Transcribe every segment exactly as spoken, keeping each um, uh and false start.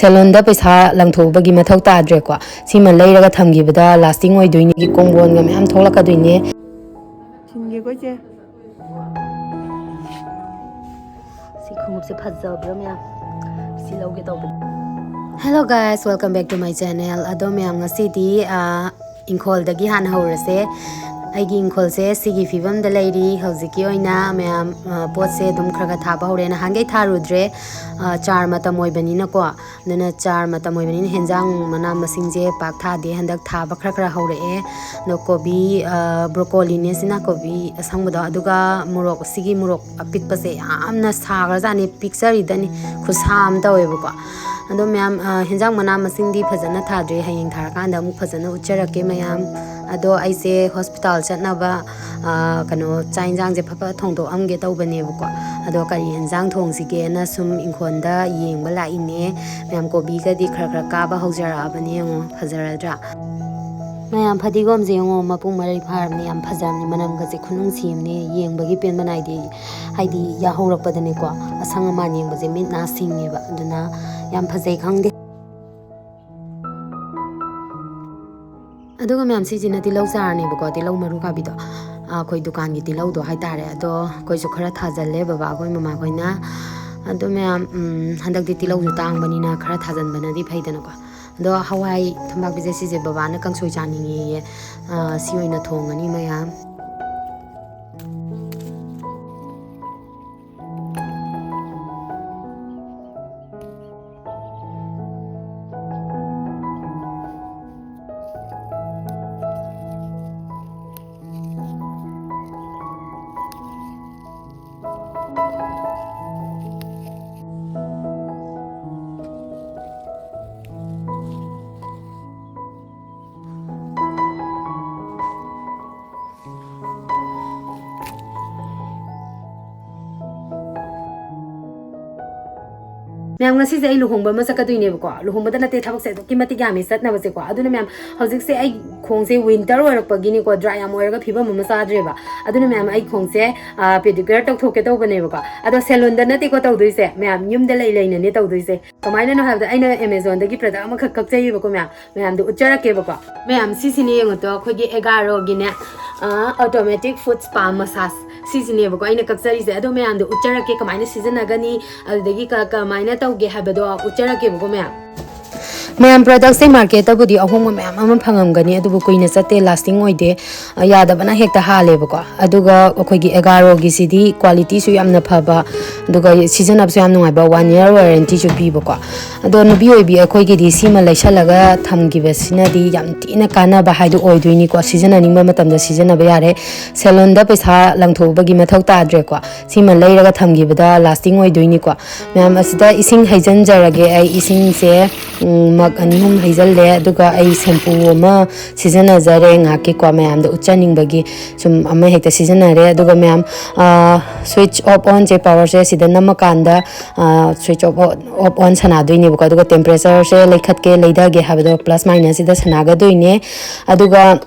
ꯁꯦꯂꯣꯟꯗ ꯄꯩꯁꯥ ꯂꯪꯊꯣꯛꯄꯒꯤ ꯃꯊꯧ ꯇꯥꯗ꯭ꯔꯦꯀꯣ꯫ ꯁꯤꯃ ꯂꯩꯔꯒ ꯊꯝꯈꯤꯕꯗ lasting ꯑꯣꯏꯗꯣꯏꯅꯦ, ꯀꯣꯡꯒꯣꯟꯒ ꯃꯌꯥꯝ ꯊꯣꯛꯂꯛꯀꯗꯣꯏꯅꯦ꯫ ꯁꯤꯟꯒꯦꯀꯣ, ꯏꯆꯦ꯫ ꯁꯤ ꯈꯣꯡꯎꯞꯁꯦ ꯐꯖꯕ꯭ꯔꯥ ꯃꯌꯥꯝ? ꯁꯤ ꯂꯧꯒꯦ ꯇꯧꯕꯅꯤ꯫ Hello guys, welcome back to my channel. ꯑꯗꯣ ꯃꯌꯥꯝ, ꯉꯁꯤꯗꯤ, ꯑꯥ, ꯏꯪꯈꯣꯜꯗꯒꯤ ꯍꯥꯟꯅ ꯍꯧꯔꯁꯦ꯫ ꯑꯩꯒꯤ ꯏꯪꯈꯣꯜꯁꯦ ꯁꯤꯒꯤ ꯐꯤꯕꯝꯗ ꯂꯩꯔꯤ꯫ ꯍꯧꯖꯤꯛꯀꯤ ꯑꯣꯏꯅ ꯃꯌꯥꯝ, ꯑ, ꯄꯣꯠꯁꯦ ꯑꯗꯨꯝ ꯈꯔ ꯈꯔ ꯊꯥꯕ ꯍꯧꯔꯦ꯫ ꯅꯍꯥꯟꯈꯩ ꯊꯥꯔꯨꯗ꯭ꯔꯦ, ꯑ, ꯆꯥꯔ ꯃꯇꯝ ꯑꯣꯏꯕꯅꯤꯅꯀꯣ꯫ ꯑꯗꯨꯅ ꯆꯥꯔ ꯃꯇꯝ ꯑꯣꯏꯕꯅꯤꯅ ꯍꯦꯟꯖꯥꯡ ꯃꯅꯥ ꯃꯁꯤꯡꯁꯦ ꯄꯥꯛ ꯊꯥꯗꯦ꯫ ꯍꯟꯗꯛ ꯊꯥꯕ ꯈꯔ ꯈꯔ ꯍꯧꯔꯛꯑꯦ꯫ ꯑꯗꯣ ꯀꯣꯕꯤ, ꯑ, ꯕ꯭ꯔꯣꯀꯣꯂꯤꯅꯦ ꯁꯤꯅ, ꯀꯣꯕꯤ ꯑꯁꯪꯕꯗꯣ, ꯑꯗꯨꯒ ꯃꯣꯔꯣꯛ, ꯁꯤꯒꯤ ꯃꯣꯔꯣꯛ ꯑꯄꯤꯛꯄꯁꯦ ꯌꯥꯝꯅ ꯁꯥꯈ꯭ꯔꯖꯥꯠꯅꯤ, ꯄꯤꯛꯆꯔꯤꯗꯅꯤ, ꯈꯨꯠꯁꯥ ꯑꯃ ꯇꯧꯋꯦꯕꯀꯣ꯫ ꯑꯗꯣ ꯃꯌꯥꯝ, ꯑ, ꯍꯦꯟꯖꯥꯡ ꯃꯅꯥ ꯃꯁꯤꯡꯗꯤ ꯐꯖꯅ ꯊꯥꯗ꯭ꯔꯤ, ꯍꯌꯦꯡ ꯊꯥꯔꯀꯥꯟꯗ ꯑꯃꯨꯛ ꯐꯖꯅ ꯎꯠꯆꯔꯛꯀꯦ ꯃꯌꯥꯝ꯫ ꯑꯗꯣ ꯑꯩꯁꯦ ꯍꯣꯁꯄꯤꯇꯥꯜ ꯆꯠꯅꯕ, ꯑ, ꯀꯩꯅꯣ, ꯆꯥꯛ ꯌꯦꯟꯁꯥꯡꯁꯦ ꯐꯠ ꯐꯠ ꯊꯣꯡꯗꯣꯛꯑꯝꯒꯦ ꯇꯧꯕꯅꯦꯕꯀꯣ꯫ ꯑꯗꯣ ꯀꯔꯤ ꯌꯦꯟꯁꯥꯡ ꯊꯣꯡꯁꯤꯒꯦꯅ ꯁꯨꯝ ꯏꯪꯈꯣꯜꯗ ꯌꯦꯡꯕ ꯂꯥꯛꯏꯅꯦ꯫ ꯃꯌꯥꯝ ꯀꯣꯕꯤꯒꯗꯤ ꯈꯔ ꯈꯔ ꯀꯥꯕ ꯍꯧꯖꯔꯛꯑꯕꯅꯦ, ꯌꯦꯡꯉꯣ, ꯐꯖꯔꯗ꯭ꯔꯥ? ꯃꯌꯥꯝ ꯐꯗꯤꯒꯣꯝꯁꯦ ꯌꯦꯡꯉꯣ, ꯃꯄꯨꯡ ꯃꯔꯩ ꯐꯥꯔꯕꯅꯦ, ꯌꯥꯝ ꯐꯖꯕꯅꯦ, ꯃꯅꯝꯒꯁꯦ ꯈꯨꯅꯨꯡꯁꯤ ꯑꯃꯅꯦ, ꯌꯦꯡꯕꯒꯤ ꯄꯦꯟꯕ ꯅꯥꯏꯗꯦ꯫ ꯍꯥꯏꯗꯤ ꯌꯥꯍꯧꯔꯛꯄꯗꯅꯦꯀꯣ, ꯑꯁꯪ ꯑꯃꯥꯟ ꯌꯦꯡꯕꯁꯦ ꯃꯤꯠ ꯅꯥ ꯁꯤꯡꯉꯦꯕ, ꯑꯗꯨꯅ ꯌꯥꯝ ꯐꯖꯩ ꯈꯪꯗꯦ꯫ ꯑꯗꯨꯒ ꯃꯌꯥꯝ, ꯁꯤꯁꯤꯅ ꯇꯤꯜꯍꯧ ꯆꯥꯔꯅꯦꯕꯀꯣ, ꯇꯤꯜꯍꯧ ꯃꯔꯨ ꯀꯥꯕꯤꯗꯣ, ꯑꯩꯈꯣꯏ ꯗꯨꯀꯥꯟꯒꯤ ꯇꯤꯜꯍꯧꯗꯣ ꯍꯥꯏꯇꯥꯔꯦ꯫ ꯑꯗꯣ ꯑꯩꯈꯣꯏꯁꯨ ꯈꯔ ꯊꯥꯖꯜꯂꯦ, ꯕꯕꯥꯈꯣꯏ ꯃꯃꯥꯈꯣꯏꯅ꯫ ꯑꯗꯣ ꯃꯌꯥꯝ, ꯎꯝ, ꯍꯟꯗꯛꯇꯤ ꯇꯤꯜꯍꯧꯁꯨ ꯇꯥꯡꯕꯅꯤꯅ ꯈꯔ ꯊꯥꯖꯟꯕꯅꯗꯤ ꯐꯩꯗꯅꯀꯣ꯫ ꯑꯗꯣ ꯍꯋꯥꯏ ꯊꯝꯕꯥꯛꯄꯤꯁꯦ ꯁꯤꯁꯦ ꯕꯕꯥꯅ ꯀꯥꯡꯁꯣꯏ ꯆꯥꯅꯤꯡꯉꯦꯌꯦ꯫ ꯑ, ꯁꯤ ꯑꯣꯏꯅ ꯊꯣꯡꯉꯅꯤ ꯃꯌꯥꯝ꯫ ꯃꯌꯥꯝ, ꯉꯁꯤꯁꯦ ꯑꯩ ꯂꯨꯍꯣꯡꯕ ꯑꯃ ꯆꯠꯀꯗꯣꯏꯅꯦꯕꯀꯣ꯫ ꯂꯨꯍꯣꯡꯕꯗ ꯅꯠꯇꯦ, ꯊꯕꯛꯁꯦ ꯑꯗꯨꯛꯀꯤ ꯃꯇꯤꯛ ꯌꯥꯝꯃꯤ ꯆꯠꯅꯕꯁꯦꯀꯣ꯫ ꯑꯗꯨꯅ ꯃꯌꯥꯝ, ꯍꯧꯖꯤꯛꯁꯦ ꯑꯩ ꯈꯣꯡꯁꯦ winter ꯑꯣꯏꯔꯛꯄꯒꯤꯅꯤꯀꯣ, dry ꯌꯥꯝ ꯑꯣꯏꯔꯒ ꯐꯤꯕꯝ ꯑꯃ ꯆꯥꯗ꯭ꯔꯦꯕ꯫ ꯑꯗꯨꯅ ꯃꯌꯥꯝ, ꯑꯩ ꯈꯣꯡꯁꯦ ꯄꯦꯗꯤꯀ꯭ꯌꯣꯔ ꯇꯧꯊꯣꯛꯀꯦ ꯇꯧꯕꯅꯦꯕꯀꯣ꯫ ꯑꯗꯣ ꯁꯦꯂꯣꯟꯗ ꯅꯠꯇꯦꯀꯣ ꯇꯧꯗꯣꯏꯁꯦ ꯃꯌꯥꯝ, ꯌꯨꯝꯗ ꯂꯩ ꯂꯩꯅꯅꯦ ꯇꯧꯗꯣꯏꯁꯦ꯫ ꯀꯃꯥꯏꯅꯅꯣ ꯍꯥꯏꯕꯗ, ꯑꯩꯅ ꯑꯦꯃꯦꯖꯣꯟꯗꯒꯤ ꯄ꯭ꯔꯗꯛ ꯑꯃꯈꯛ ꯀꯛꯆꯩꯌꯦꯕꯀꯣ ꯃꯌꯥꯝ, ꯃꯌꯥꯝꯗꯣ ꯎꯠꯆꯔꯛꯀꯦꯕꯀꯣ꯫ ꯃꯌꯥꯝ, ꯁꯤꯁꯤꯅꯦ ꯌꯦꯡꯉꯨꯇꯣ, ꯑꯩꯈꯣꯏꯒꯤ ꯑꯦꯒꯥꯔꯣꯒꯤꯅꯦ, automatic foot spa massage ꯁꯤꯁꯤꯅꯦꯕꯀꯣ ꯑꯩꯅ ꯀꯛꯆꯔꯤꯁꯦ꯫ ꯑꯗꯣ ꯃꯌꯥꯝꯗꯣ ꯎꯠꯆꯔꯛꯀꯦ, ꯀꯃꯥꯏꯅ ꯁꯤꯖꯤꯟꯅꯒꯅꯤ, ꯑꯗꯨꯗꯒꯤ ꯀ- ꯀꯃꯥꯏꯅ ꯇꯧꯒꯦ ꯍꯥꯏꯕꯗꯣ ꯎꯠꯆꯔꯛꯀꯦꯕꯀꯣ ꯃꯌꯥꯝ꯫ ꯃꯌꯥꯝ, ꯄ꯭ꯔꯗꯛꯁꯦ ꯃꯥꯔꯀꯦꯠꯇꯕꯨꯗꯤ ꯑꯍꯣꯡꯕ ꯃꯌꯥꯝ ꯑꯃ ꯐꯪꯉꯝꯒꯅꯤ, ꯑꯗꯨꯕꯨ ꯀꯨꯏꯅ ꯆꯠꯇꯦ, lasting ꯑꯣꯏꯗꯦ, ꯑ, ꯌꯥꯗꯕꯅ ꯍꯦꯛꯇ ꯍꯥꯜꯂꯦꯕꯀꯣ꯫ ꯑꯗꯨꯒ ꯑꯩꯈꯣꯏꯒꯤ ꯑꯦꯒꯥꯔꯣꯒꯤꯁꯤꯗꯤ qualityꯁꯨ ꯌꯥꯝꯅ ꯐꯕ, ꯑꯗꯨꯒ ꯁꯤꯖꯤꯟꯅꯕꯁꯨ ꯌꯥꯝ ꯅꯨꯡꯉꯥꯏꯕ, one year warrantyꯁꯨ ꯄꯤꯕꯀꯣ꯫ ꯑꯗꯣ ꯅꯨꯄꯤ ꯑꯣꯏꯕꯤ ꯑꯩꯈꯣꯏꯒꯤꯗꯤ ꯁꯤꯃ ꯂꯩꯁꯜꯂꯒ ꯊꯝꯈꯤꯕꯁꯤꯅꯗꯤ ꯌꯥꯝ ꯊꯤꯅ ꯀꯥꯟꯅꯕ ꯍꯥꯏꯗꯣ ꯑꯣꯏꯗꯣꯏꯅꯤꯀꯣ꯫ ꯁꯤꯖꯤꯟꯅꯅꯤꯡꯕ ꯃꯇꯝꯗ ꯁꯤꯖꯤꯟꯅꯕ ꯌꯥꯔꯦ, ꯁꯦꯂꯣꯟꯗ ꯄꯩꯁꯥ ꯂꯪꯊꯣꯛꯎꯕꯒꯤ ꯃꯊꯧ ꯇꯥꯗ꯭ꯔꯦꯀꯣ꯫ ꯁꯤꯃ ꯂꯩꯔꯒ ꯊꯝꯈꯤꯕꯗ lasting ꯑꯣꯏꯗꯣꯏꯅꯤꯀꯣ꯫ ꯃꯌꯥꯝ, ꯑꯁꯤꯗ ꯏꯁꯤꯡ ꯍꯩꯖꯤꯟꯖꯔꯒꯦ꯫ ꯑꯩ ꯏꯁꯤꯡꯁꯦ, ꯎꯝ, ꯃꯛ ꯑꯅꯤ ꯑꯍꯨꯝ ꯍꯩꯖꯤꯜꯂꯦ, ꯑꯗꯨꯒ ꯑꯩ ꯁꯦꯝꯄꯨ ꯑꯃ ꯁꯤꯖꯤꯟꯅꯖꯔꯦ ꯉꯥꯏꯍꯥꯛꯀꯤꯀꯣ, ꯃꯌꯥꯝꯗ ꯎꯠꯆꯅꯤꯡꯕꯒꯤ ꯁꯨꯝ ꯑꯃ ꯍꯦꯛꯇ ꯁꯤꯖꯤꯟꯅꯔꯦ꯫ ꯑꯗꯨꯒ ꯃꯌꯥꯝ, switch off onꯁꯦ, powerꯁꯦ ꯁꯤꯗ ꯅꯝꯃꯀꯥꯟꯗ switch off off on ꯁꯥꯟꯅꯗꯣꯏꯅꯦꯕꯀꯣ꯫ ꯑꯗꯨꯒ temperatureꯁꯦ ꯂꯩꯈꯠꯀꯦ ꯂꯩꯊꯒꯦ ꯍꯥꯏꯕꯗꯣ plus minusꯁꯤꯗ ꯁꯥꯟꯅꯒꯗꯣꯏꯅꯦ꯫ ꯑꯗꯨꯒ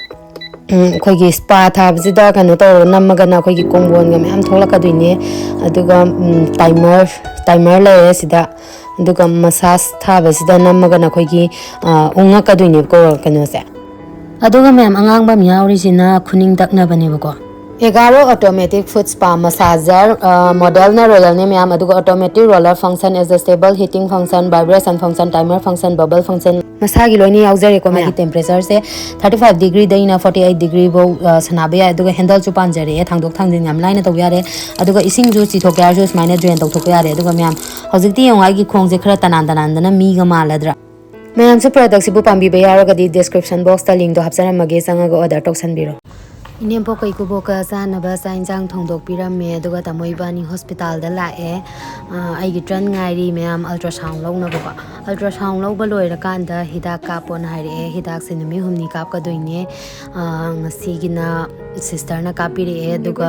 ꯎꯝ, ꯑꯩꯈꯣꯏꯒꯤ spa ꯊꯥꯕꯁꯤꯗ ꯀꯩꯅꯣ ꯇꯧꯔꯒ ꯅꯝꯃꯒꯅ ꯑꯩꯈꯣꯏꯒꯤ ꯀꯣꯡꯒꯣꯟꯒ ꯃꯌꯥꯝ ꯊꯣꯛꯂꯛꯀꯗꯣꯏꯅꯦ꯫ ꯑꯗꯨꯒ timer timer ꯂꯩꯔꯦ ꯁꯤꯗ꯫ ꯑꯗꯨꯒ massage ꯊꯥꯕꯁꯤꯗ ꯅꯝꯃꯒꯅ ꯑꯩꯈꯣꯏꯒꯤ, ꯑ, ꯎꯪꯉꯛꯀꯗꯣꯏꯅꯦꯕꯀꯣ ꯀꯩꯅꯣꯁꯦ꯫ ꯑꯗꯨꯒ ꯃꯌꯥꯝ, ꯑꯉꯥꯡꯕ ꯑꯃ ꯌꯥꯎꯔꯤꯁꯤꯅ ꯈꯨꯅꯤꯡ ꯇꯛꯅꯕꯅꯦꯕꯀꯣ꯫ ꯑꯦꯒꯥꯔꯣ automatic foot spa massager, ꯑ, modelꯅ royalꯅꯦ ꯃꯌꯥꯝ, ꯑꯗꯨꯒ automatic roller function, adjustable heating function, vibration function, timer function, bubble function, ꯃꯁꯥꯒꯤ ꯂꯣꯏꯅ ꯌꯥꯎꯖꯔꯦꯀꯣ ꯃꯌꯥꯝ꯫ ꯃꯥꯒꯤ temperatureꯁꯦ thirty five degreeꯗꯩꯅ forty eight degree ꯐꯧ, ꯑ, ꯁꯥꯟꯅꯕ ꯌꯥꯏ꯫ ꯑꯗꯨꯒ handleꯁꯨ ꯄꯥꯟꯖꯔꯛꯑꯦ, ꯊꯥꯡꯗꯣꯛ ꯊꯥꯡꯖꯤꯟ ꯌꯥꯝ ꯂꯥꯏꯅ ꯇꯧꯕ ꯌꯥꯔꯦ꯫ ꯑꯗꯨꯒ ꯏꯁꯤꯡꯁꯨ ꯆꯤꯊꯣꯛꯀꯦ ꯍꯥꯏꯔꯁꯨ ꯁꯨꯃꯥꯏꯅ drain ꯇꯧꯊꯣꯛꯄ ꯌꯥꯔꯦ꯫ ꯑꯗꯨꯒ ꯃꯌꯥꯝ, ꯍꯧꯖꯤꯛꯇꯤ ꯌꯦꯡꯉꯣ, ꯑꯩꯒꯤ ꯈꯣꯡꯁꯦ ꯈꯔ ꯇꯅꯥꯟ ꯇꯅꯥꯟꯗꯅ ꯃꯤꯒ ꯃꯥꯜꯂꯗ꯭ꯔꯥ? ꯃꯌꯥꯝꯁꯨ productꯁꯤꯕꯨ ꯄꯥꯝꯕꯤꯕ ꯌꯥꯎꯔꯒꯗꯤ description boxꯇ linkꯇꯣ ꯍꯥꯞꯆꯔꯝꯃꯒꯦ, ꯆꯪꯉꯒ order ꯇꯧꯁꯟꯕꯤꯔꯣ꯫ ꯏꯅꯦꯝꯄꯣꯛꯀ ꯏꯀꯨꯕꯣꯛꯀ ꯆꯥꯅꯕ ꯆꯥꯛ ꯏꯟꯁꯥꯡ ꯊꯣꯡꯗꯣꯛꯄꯤꯔꯝꯃꯦ, ꯑꯗꯨꯒ ꯇꯥꯃꯣ ꯏꯕꯥꯅꯤ ꯍꯣꯁꯄꯤꯇꯥꯜꯗ ꯂꯥꯛꯑꯦ꯫ ꯑ, ꯑꯩꯒꯤ ꯇ꯭ꯔꯟ ꯉꯥꯏꯔꯤ ꯃꯌꯥꯝ, ꯑꯜꯇ꯭ꯔꯥꯁꯥꯎꯟ ꯂꯧꯅꯕꯀꯣ꯫ ꯑꯜꯇ꯭ꯔꯥꯁꯥꯎꯟ ꯂꯧꯕ ꯂꯣꯏꯔꯀꯥꯟꯗ ꯍꯤꯗꯥꯛ ꯀꯥꯞꯄꯣꯅ ꯍꯥꯏꯔꯛꯑꯦ꯫ ꯍꯤꯗꯥꯛꯁꯦ ꯅꯨꯃꯤꯠ ꯍꯨꯝꯅꯤ ꯀꯥꯞꯀꯗꯣꯏꯅꯦ꯫ ꯑ, ꯉꯁꯤꯒꯤꯅ ꯁꯤꯁꯇꯔꯅ ꯀꯥꯞꯄꯤꯔꯛꯑꯦ, ꯑꯗꯨꯒ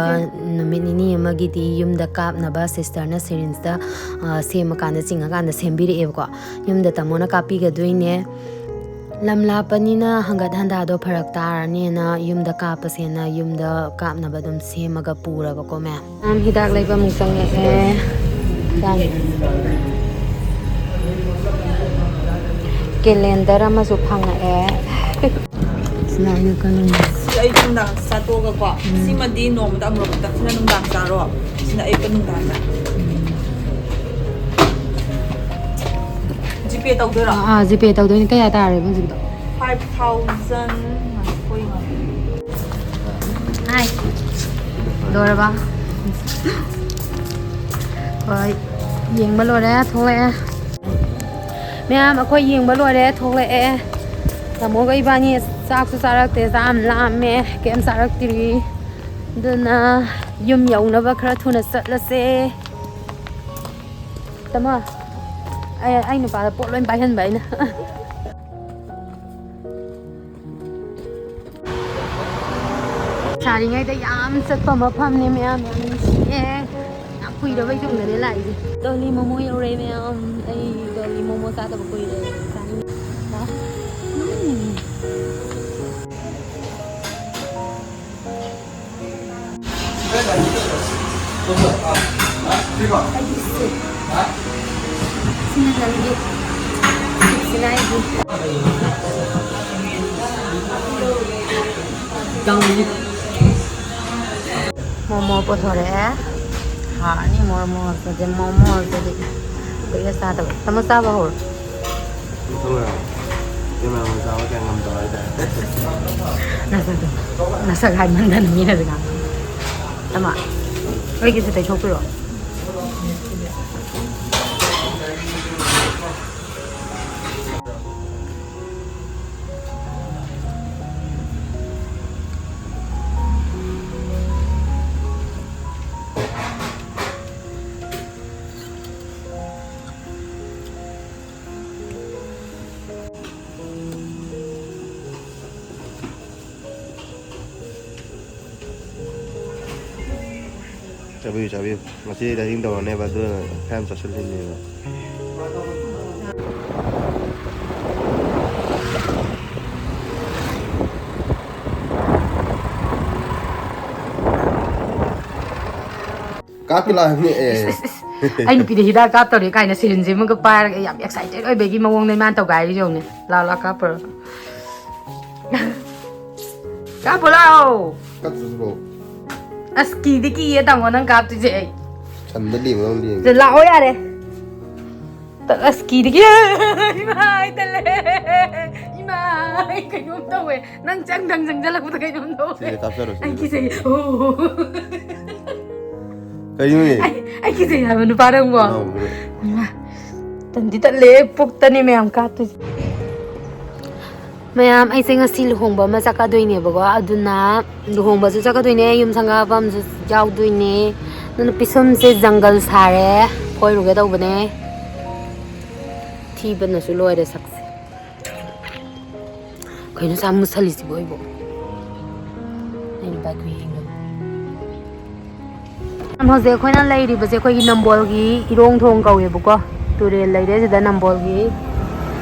ꯅꯨꯃꯤꯠ ꯅꯤꯅꯤ ꯑꯃꯒꯤꯗꯤ ꯌꯨꯝꯗ ꯀꯥꯞꯅꯕ ꯁꯤꯁꯇꯔꯅ ꯁꯤꯔꯤꯟꯁꯇ, ꯑ, ꯁꯦꯝꯃꯀꯥꯟꯗ, ꯆꯤꯡꯉꯀꯥꯟꯗ ꯁꯦꯝꯕꯤꯔꯛꯑꯦꯕꯀꯣ꯫ ꯌꯨꯝꯗ ꯇꯥꯃꯣꯅ ꯀꯥꯞꯄꯤꯒꯗꯣꯏꯅꯦ꯫ ꯂꯝ ꯂꯥꯞꯄꯅꯤꯅ ꯍꯪꯒꯠ ꯍꯟꯗꯥꯗꯣ ꯐꯔꯛ ꯇꯥꯔꯅꯤꯅ ꯌꯨꯝꯗ ꯀꯥꯞꯄꯁꯦꯅ ꯌꯨꯝꯗ ꯀꯥꯞꯅꯕ ꯑꯗꯨꯝ ꯁꯦꯝꯃꯒ ꯄꯨꯔꯕꯀꯣ ꯃꯌꯥꯝ꯫ ꯃꯌꯥꯝ ꯍꯤꯗꯥꯛ ꯂꯩꯕ ꯑꯃꯨꯛ ꯆꯪꯉꯛꯑꯦ꯫ ꯆꯥꯅꯤ꯫ ꯀꯦꯂꯦꯟꯗꯔ ꯑꯃꯁꯨ ꯐꯪꯉꯛꯑꯦ꯫ ꯁꯤꯅ ꯑꯌꯨꯛꯀ ꯅꯨꯡꯗꯥꯡ꯫ ꯁꯤ ꯑꯌꯨꯛ ꯅꯨꯡꯗꯥꯡ ꯆꯥꯊꯣꯛꯑꯒꯀꯣ꯫ ꯎꯝ꯫ ꯁꯤꯃꯗꯤ ꯅꯣꯡꯃꯗ ꯑꯃꯨꯔꯛ ꯈꯛꯇꯪ꯫ ꯁꯤꯅ ꯅꯨꯡꯗꯥꯡ ꯆꯥꯔꯣ꯫ ꯁꯤꯅ ꯑꯌꯨꯛꯀ ꯅꯨꯡꯗꯥꯡꯗ꯫ ꯎꯝ꯫ ꯖꯤꯄꯦ ꯇꯧꯗꯣꯏꯔꯣ? ꯑꯥ, ꯑꯥ, ꯖꯤꯄꯦ ꯇꯧꯗꯣꯏꯅꯤ꯫ ꯀꯌꯥ ꯇꯥꯔꯦꯕ ꯍꯧꯖꯤꯛꯇꯣ? Five thousand꯫ ꯍꯥꯏ꯫ ꯂꯣꯏꯔꯕ? ꯍꯣꯏ꯫ ꯌꯦꯡꯕ ꯂꯣꯏꯔꯦ, ꯊꯣꯛꯂꯛꯑꯦ꯫ ꯃꯌꯥꯝ, ꯑꯩꯈꯣꯏ ꯌꯦꯡꯕ ꯂꯣꯏꯔꯦ, ꯊꯣꯛꯂꯛꯑꯦ꯫ ꯇꯥꯃꯣꯒ ꯏꯕꯥꯅꯤ ꯆꯥꯛꯁꯨ ꯆꯥꯔꯛꯇꯦ, ꯆꯥꯛ ꯌꯥꯝ ꯂꯥꯝꯃꯦ, ꯀꯩꯝ ꯆꯥꯔꯛꯇ꯭ꯔꯤ꯫ ꯑꯗꯨꯅ ꯌꯨꯝ ꯌꯧꯅꯕ ꯈꯔ ꯊꯨꯅ ꯆꯠꯂꯁꯦ꯫ ꯇꯥꯃꯣ, ꯑꯩ, ꯑꯩ ꯅꯨꯄꯥꯗ ꯄꯣꯠ ꯂꯣꯏ ꯄꯥꯏꯍꯟꯕ ꯑꯩꯅ꯫ ꯁꯥꯔꯤꯉꯩꯗ ꯌꯥꯝ ꯆꯠꯄ ꯃꯐꯝꯅꯦ ꯃꯌꯥꯝ, ꯌꯥꯝ ꯅꯨꯡꯁꯤꯌꯦ꯫ ꯌꯥꯝ ꯀꯨꯏꯔꯕꯩ ꯇꯨꯡꯗꯅꯦ ꯂꯥꯛꯏꯁꯦ꯫ ꯗꯣꯂꯤ ꯃꯣꯃꯣ ꯌꯧꯔꯦ ꯃꯌꯥꯝ, ꯑꯩ ꯗꯣꯂꯤ ꯃꯣꯃꯣ ꯆꯥꯗꯕ ꯀꯨꯏꯔꯦ꯫ ꯆꯥꯅꯤꯡꯉꯦ꯫ ꯎꯝ꯫ ꯑꯩꯒꯤ ꯁꯤꯠ꯫ ꯁꯤꯅ ꯅꯪꯒꯤ꯫ ꯁꯤꯠꯁꯤꯅ ꯑꯩꯒꯤ꯫ ꯃꯣꯃꯣ ꯄꯨꯊꯣꯔꯛꯑꯦ꯫ ꯍꯥꯎꯔꯅꯤ ꯃꯣꯃꯣ ꯍꯧꯖꯤꯛ, ꯃꯣꯃꯣ ꯍꯧꯖꯤꯛ꯫ ꯀꯨꯏꯔꯦ ꯆꯥꯗꯕ꯫ ꯇꯥꯃꯣ ꯆꯥꯕ ꯍꯧꯔꯣ꯫ ꯏꯃꯥ ꯃꯆꯥ ꯑꯃ ꯀꯌꯥ ꯉꯝꯗꯕ ꯍꯥꯏꯇꯥꯔꯦ꯫ ꯅꯁꯛꯇꯣ꯫ ꯅꯁꯛ ꯍꯥꯏꯃꯟꯗꯅ ꯃꯤꯅꯁꯨ ꯉꯥꯡꯉꯤ꯫ ꯑꯃ, ꯑꯩꯒꯤꯁꯨ ꯇꯩꯊꯣꯛꯄꯤꯔꯛꯑꯣ꯫ ꯆꯥꯕꯤꯌꯨ, ꯆꯥꯕꯤꯌꯨ꯫ ꯉꯁꯤ ꯗꯥꯏꯇꯤꯡ ꯇꯧꯔꯅꯦꯕ, ꯑꯗꯨꯅ ꯈꯔ ꯌꯥꯝ ꯆꯥꯁꯤꯜꯂꯤꯅꯦꯕ꯫ ꯀꯥꯞꯀꯦ ꯂꯥꯛꯑꯕꯅꯦ, ꯑꯦ꯫ ꯏꯁ, ꯏꯁ, ꯏꯁ꯫ ꯑꯩ ꯅꯨꯄꯤꯗ ꯍꯤꯗꯥꯛ ꯀꯥꯞꯇꯧꯔꯦ ꯀꯥꯏꯅ ꯁꯤꯔꯤꯟꯁꯦ ꯑꯃꯒ ꯄꯥꯏꯔꯒ ꯌꯥꯝ ꯑꯦꯛꯁꯥꯏꯇꯦꯗ ꯑꯣꯏꯕꯒꯤ ꯃꯑꯣꯡꯗ ꯏꯃꯥꯅ ꯇꯧꯒꯥꯏꯔꯤꯁꯦ ꯌꯦꯡꯉꯨꯅꯦ꯫ ꯂꯥꯛꯑꯣ, ꯂꯥꯛꯑꯣ, ꯀꯥꯞꯄꯨꯔꯣ꯫ ꯀꯥꯞꯄꯣ ꯂꯥꯛꯑꯣ꯫ ꯀꯥꯞꯇ꯭ꯔꯁꯨ ꯂꯥꯛꯑꯣ꯫ ꯑꯁ, ꯀꯤꯗꯤ ꯀꯤꯌꯦ ꯇꯥꯃꯣ ꯅꯪ ꯀꯥꯞꯇꯣꯏꯁꯦ ꯑꯩ꯫ ꯁꯟꯗ ꯂꯦꯝꯕꯗꯧꯅ ꯂꯦꯝꯃꯦ꯫ ꯁꯤꯗ ꯂꯥꯛꯑꯣ ꯌꯥꯔꯦ꯫ ꯇ-, ꯑꯁ, ꯀꯤꯗꯤ ꯀꯤ-, ꯏꯃꯥ, ꯑꯩ ꯇꯜꯂꯦ꯫ ꯏꯃꯥ, ꯑꯩ ꯀꯩꯅꯣꯝ ꯇꯧꯋꯦ꯫ ꯅꯪ ꯆꯪꯗꯪ ꯆꯪꯁꯤꯜꯂꯛꯄꯗ ꯀꯩꯅꯣꯝ ꯇꯧꯋꯦ꯫ ꯁꯤꯗ ꯀꯥꯞꯆꯔꯣ, ꯁꯤꯗ ꯑꯩ ꯀꯤꯖꯩ꯫ ꯀꯥꯞꯆꯔꯣ꯫ ꯑꯣ꯫ ꯀꯩꯅꯣꯅꯦ? ꯑꯩ, ꯑꯩ ꯀꯤꯖꯩ ꯍꯥꯏꯕ ꯅꯨꯄꯥ ꯅꯪꯕꯣ꯫ ꯉꯥꯎꯕ꯭ꯔꯣ? ꯏꯃꯥ, ꯇꯟꯗꯤ ꯇꯜꯂꯦ, ꯄꯨꯛꯇꯅꯦ ꯃꯌꯥꯝ ꯀꯥꯞꯇꯣꯏꯁꯦ꯫ ꯃꯌꯥꯝ, ꯑꯩꯁꯦ ꯉꯁꯤ ꯂꯨꯍꯣꯡꯕ ꯑꯃ ꯆꯠꯀꯗꯣꯏꯅꯦꯕꯀꯣ, ꯑꯗꯨꯅ ꯂꯨꯍꯣꯡꯕꯁꯨ ꯆꯠꯀꯗꯣꯏꯅꯦ, ꯌꯨꯝ ꯁꯪꯒꯥꯕ ꯑꯃꯁꯨ ꯌꯥꯎꯗꯣꯏꯅꯦ꯫ ꯑꯗꯨꯅ ꯄꯤꯁꯨꯝꯁꯦ ꯖꯪꯒꯜ ꯁꯥꯔꯦ, ꯐꯣꯏꯔꯨꯒꯦ ꯇꯧꯕꯅꯦ꯫ ꯊꯤꯕꯅꯁꯨ ꯂꯣꯏꯔꯦ ꯁꯛꯁꯦ꯫ ꯀꯩꯅꯣ ꯁꯥ ꯃꯨꯁꯜꯂꯤꯁꯤꯕꯣ ꯑꯩꯕꯣ? ꯑꯩꯅ ꯕꯥꯏꯛ ꯌꯦꯡꯉꯦ꯫ ꯍꯧꯖꯤꯛ ꯑꯩꯈꯣꯏꯅ ꯂꯩꯔꯤꯕꯁꯦ ꯑꯩꯈꯣꯏꯒꯤ ꯅꯝꯕꯣꯜꯒꯤ ꯏꯔꯣꯡ ꯊꯣꯡ ꯀꯧꯋꯦꯕꯀꯣ꯫ ꯇꯨꯔꯦꯜ ꯂꯩꯔꯦ ꯁꯤꯗ ꯅꯝꯕꯣꯜꯒꯤ꯫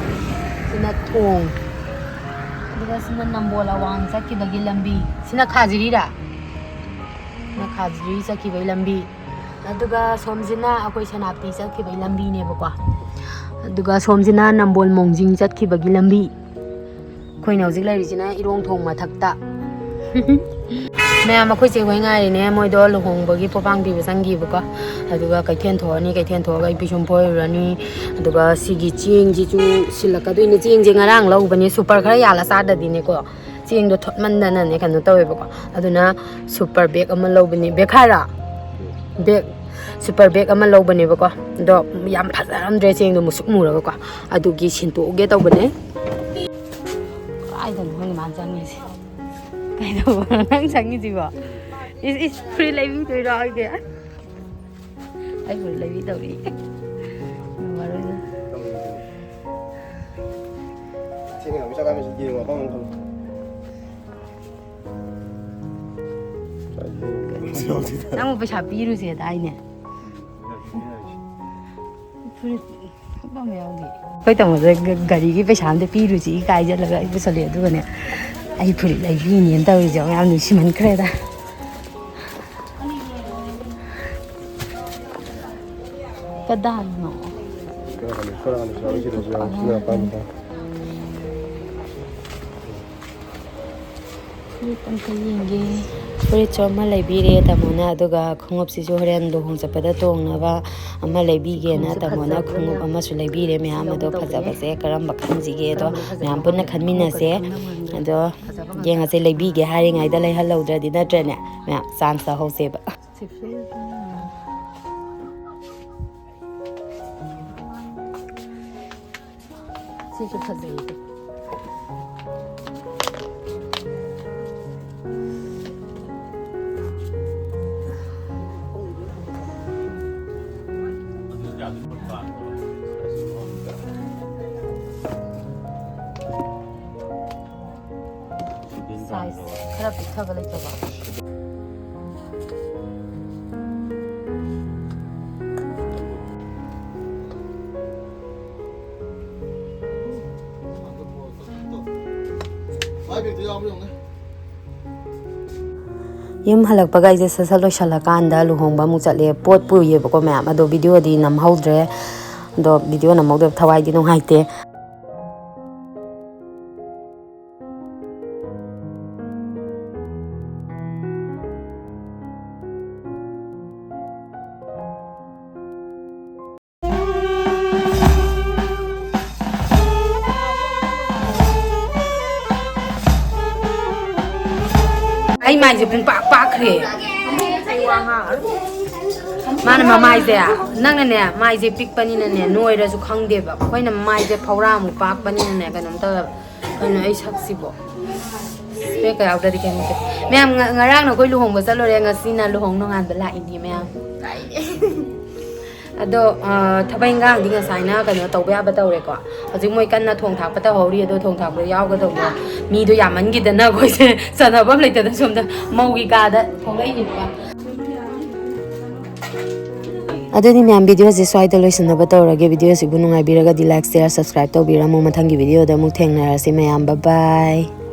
ꯁꯤꯅ ꯊꯣꯡ꯫ ꯑꯗꯨꯒ ꯁꯤꯅ ꯅꯝꯕꯣꯜ ꯑꯋꯥꯡ ꯆꯠꯈꯤꯕꯒꯤ ꯂꯝꯕꯤ꯫ ꯁꯤꯅ ꯈꯥꯖꯤꯔꯤꯔꯥ? ꯁꯤꯅ ꯈꯥꯖꯤꯔꯤ ꯆꯠꯈꯤꯕꯒꯤ ꯂꯝꯕꯤ꯫ ꯑꯗꯨꯒ ꯁꯣꯝꯁꯤꯅ ꯑꯩꯈꯣꯏ ꯁꯦꯅꯥꯄꯇꯤ ꯆꯠꯈꯤꯕꯒꯤ ꯂꯝꯕꯤꯅꯦꯕꯀꯣ꯫ ꯑꯗꯨꯒ ꯁꯣꯝꯁꯤꯅ ꯅꯝꯕꯣꯜ ꯃꯣꯡꯖꯤꯡ ꯆꯠꯈꯤꯕꯒꯤ ꯂꯝꯕꯤ꯫ ꯑꯩꯈꯣꯏꯅ ꯍꯧꯖꯤꯛ ꯂꯩꯔꯤꯁꯤꯅ ꯏꯔꯣꯡ ꯊꯣꯡ ꯃꯊꯛꯇ꯫ ꯃꯌꯥꯝ, ꯑꯩꯈꯣꯏ ꯆꯦ ꯍꯣꯏ ꯉꯥꯏꯔꯤꯅꯦ꯫ ꯃꯣꯏꯗꯣ ꯂꯨꯍꯣꯡꯕꯒꯤ ꯄꯣꯄꯥꯡ ꯄꯤꯕ ꯆꯪꯈꯤꯕꯀꯣ꯫ ꯑꯗꯨꯒ ꯀꯩꯊꯦꯜ ꯊꯣꯛꯑꯅꯤ, ꯀꯩꯊꯦꯜ ꯊꯣꯛꯑꯒ ꯑꯩ ꯄꯤꯁꯨꯝ ꯐꯣꯏꯔꯨꯔꯅꯤ꯫ ꯑꯗꯨꯒ ꯁꯤꯒꯤ ꯆꯦꯡꯁꯤꯁꯨ ꯁꯤꯜꯂꯛꯀꯗꯣꯏꯅꯦ꯫ ꯆꯦꯡꯁꯦ ꯉꯔꯥꯡ ꯂꯧꯕꯅꯦ, ꯁꯨꯄꯔ ꯈꯔ ꯌꯥꯜꯂ ꯆꯥꯗꯗꯤꯅꯦꯀꯣ꯫ ꯆꯦꯡꯗꯣ ꯊꯣꯠꯃꯟꯗꯅꯅꯦ ꯀꯩꯅꯣ ꯇꯧꯋꯦꯕꯀꯣ꯫ ꯑꯗꯨꯅ ꯁꯨꯄꯔ ꯕꯦꯒ ꯑꯃ ꯂꯧꯕꯅꯤ꯫ ꯕꯦꯒ ꯍꯥꯏꯔꯣ? ꯕꯦꯒ, ꯁꯨꯄꯔ ꯕꯦꯒ ꯑꯃ ꯂꯧꯕꯅꯦꯕꯀꯣ꯫ ꯑꯗꯣ ꯌꯥꯝ ꯐꯖꯔꯝꯗ꯭ꯔꯦ ꯆꯦꯡꯗꯣ ꯃꯨꯁꯨꯛ ꯃꯨꯔꯒꯀꯣ꯫ ꯑꯗꯨꯒꯤ ꯁꯤꯟꯇꯣꯛꯎꯒꯦ ꯇꯧꯕꯅꯦ꯫ ꯀꯥꯏꯗꯅꯣ ꯈꯪꯗꯦ ꯃꯥꯅ ꯆꯪꯉꯤꯁꯦ꯫ ꯀꯩꯗꯧꯕꯅꯣ ꯅꯪ ꯆꯪꯉꯤꯁꯤꯕꯣ? ꯏꯁ, ꯏꯁ, ꯐꯨꯔꯤꯠ ꯂꯩꯕꯤꯗꯣꯏꯔꯣ ꯑꯩꯒꯤ? ꯑꯩ ꯐꯨꯔꯤꯠ ꯂꯩꯕꯤꯗꯧꯔꯤ꯫ ꯉꯝꯃꯔꯣꯏꯗ꯫ ꯊꯦꯡꯅ ꯑꯃꯨꯛ ꯆꯠꯂꯝꯃꯤꯁꯤ ꯌꯦꯡꯉꯣ, ꯑꯄꯥꯝꯕ ꯈꯜꯂꯣ꯫ ꯅꯪꯕꯨ ꯄꯩꯁꯥ ꯄꯤꯔꯨꯁꯦ ꯍꯥꯏꯗꯥꯏꯅꯦ? ꯐꯨꯔꯤꯠ ꯊꯛꯄ ꯑꯃ ꯌꯥꯎꯗꯦ꯫ ꯑꯩꯈꯣꯏ ꯇꯥꯃꯣꯗ ꯒ-, ꯒꯥꯔꯤꯒꯤ ꯄꯩꯁꯥ ꯑꯝꯇ ꯄꯤꯔꯨꯁꯤ ꯀꯥꯏ ꯆꯠꯂꯒ ꯑꯩ ꯄꯨꯁꯜꯂꯛꯑꯦ꯫ ꯑꯗꯨꯒꯅꯦ, ꯑꯩ ꯐꯨꯔꯤꯠ ꯂꯩꯕꯤꯅꯦꯅ ꯇꯧꯔꯤꯁꯦ ꯌꯥꯝ ꯅꯨꯡꯁꯤꯃꯟꯈ꯭ꯔꯦꯗ꯫ ꯀꯗꯥꯏꯅꯣ? ꯐꯨꯔꯤꯠ ꯑꯝꯇ ꯌꯦꯡꯒꯦ꯫ ꯐꯨꯔꯤꯠꯁꯨ ꯑꯃ ꯂꯩꯕꯤꯔꯦ ꯇꯥꯃꯣꯅ, ꯑꯗꯨꯒ ꯈꯣꯡꯎꯞꯁꯤꯁꯨ ꯍꯣꯔꯦꯟ ꯂꯨꯍꯣꯡ ꯆꯠꯄꯗ ꯇꯣꯡꯅꯕ ꯑꯃ ꯂꯩꯕꯤꯒꯦꯅ ꯇꯥꯃꯣꯅ ꯈꯣꯡꯎꯞ ꯑꯃꯁꯨ ꯂꯩꯕꯤꯔꯦ꯫ ꯃꯌꯥꯝ ꯑꯗꯣ ꯐꯖꯕꯁꯦ ꯀꯔꯝꯕ ꯈꯟꯁꯤꯒꯦ ꯑꯗꯣ ꯃꯌꯥꯝ ꯄꯨꯟꯅ ꯈꯟꯃꯤꯟꯅꯁꯦ꯫ ꯑꯗꯣ ꯌꯦꯡꯉꯁꯦ, ꯂꯩꯕꯤꯒꯦ ꯍꯥꯏꯔꯤꯉꯩꯗ ꯂꯩꯍꯜꯍꯧꯗ꯭ꯔꯗꯤ, ꯅꯠꯇ꯭ꯔꯅꯦ ꯃꯌꯥꯝ? ꯆꯥꯟꯁ ꯂꯧꯍꯧꯁꯦꯕ꯫ ꯁꯤꯁꯨ ꯐꯖꯩ꯫ ꯁꯥꯏꯖ ꯈꯔ ꯄꯤꯛꯊꯕ ꯂꯩꯇꯕ? ꯌꯨꯝ ꯍꯜꯂꯛꯄꯒ ꯑꯩꯁꯦ ꯁꯠ ꯁꯠ ꯂꯣꯏꯁꯤꯜꯂꯀꯥꯟꯗ ꯂꯨꯍꯣꯡꯕ ꯑꯃꯨꯛ ꯆꯠꯂꯦ꯫ ꯄꯣꯠ ꯄꯨꯏꯌꯦꯕꯀꯣ ꯃꯌꯥꯝ, ꯑꯗꯣ ꯚꯤꯗꯤꯑꯣꯗꯤ ꯅꯝꯍꯧꯗ꯭ꯔꯦ꯫ ꯑꯗꯣ ꯚꯤꯗꯤꯑꯣ ꯅꯝꯍꯧꯗꯕ ꯊꯋꯥꯏꯗꯤ ꯅꯨꯡꯉꯥꯏꯇꯦ꯫ ꯑꯩ ꯃꯥꯏꯁꯦ ꯄꯨꯡꯄꯥꯛ ꯄꯥꯛꯈ꯭ꯔꯦ꯫ ꯃꯥꯅ ꯃꯃꯥꯏꯁꯦ, ꯅꯪꯅꯅꯦ ꯃꯥꯏꯁꯦ ꯄꯤꯛꯄꯅꯤꯅꯅꯦ ꯅꯣꯏꯔꯁꯨ ꯈꯪꯗꯦꯕ꯫ ꯑꯩꯈꯣꯏꯅ ꯃꯥꯏꯁꯦ ꯐꯧꯔꯥꯃꯨꯛ ꯄꯥꯛꯄꯅꯤꯅꯅꯦ ꯀꯩꯅꯣꯝ ꯇꯧꯋꯦꯕ꯫ ꯀꯩꯅꯣ ꯑꯩ ꯁꯛꯁꯤꯕꯣ? ꯏꯁꯄꯦꯛꯀ ꯌꯥꯎꯗ꯭ꯔꯗꯤ ꯀꯩꯝ ꯅꯠꯇꯦ꯫ ꯃꯌꯥꯝ, ꯉ-, ꯉꯔꯥꯡ ꯅꯈꯣꯏ ꯂꯨꯍꯣꯡꯕ ꯆꯠꯂꯨꯔꯦ, ꯉꯁꯤꯅ ꯂꯨꯍꯣꯡ ꯅꯣꯡꯉꯥꯟꯕ ꯂꯥꯛꯏꯅꯦ ꯃꯌꯥꯝ꯫ ꯑꯗꯣ, ꯑ, ꯊꯕꯛ ꯏꯟꯈꯥꯡꯗꯤ ꯉꯁꯥꯏꯅ ꯀꯩꯅꯣ ꯇꯧꯕ ꯌꯥꯕ ꯇꯧꯔꯦꯀꯣ꯫ ꯍꯧꯖꯤꯛ ꯃꯣꯏ ꯀꯟꯅ ꯊꯣꯡ ꯊꯥꯛꯄ ꯇꯧꯍꯧꯔꯤ꯫ ꯑꯗꯣ ꯊꯣꯡ ꯊꯥꯛꯄ ꯌꯥꯎꯒꯗꯧꯕ ꯃꯤꯗꯣ ꯌꯥꯝꯃꯟꯈꯤꯗꯅ ꯑꯩꯈꯣꯏꯁꯦ ꯆꯟꯅꯐꯝ ꯂꯩꯇꯗꯅ ꯁꯣꯝꯗ ꯃꯧꯒꯤ ꯀꯥꯗ ꯊꯣꯛꯂꯛꯏꯅꯦꯕ꯫ ꯑꯗꯨꯗꯤ ꯃꯌꯥꯝ, videoꯁꯦ ꯁ꯭ꯋꯥꯏꯗ ꯂꯣꯏꯁꯤꯟꯅꯕ ꯇꯧꯔꯒꯦ꯫ Videoꯁꯤꯕꯨ ꯅꯨꯡꯉꯥꯏꯕꯤꯔꯒꯗꯤ like, share, subscribe ꯇꯧꯕꯤꯔꯝꯃꯨ꯫ ꯃꯊꯪꯒꯤ videoꯗ ꯑꯃꯨꯛ ꯊꯦꯡꯅꯔꯁꯤ ꯃꯌꯥꯝ꯫ Bye bye꯫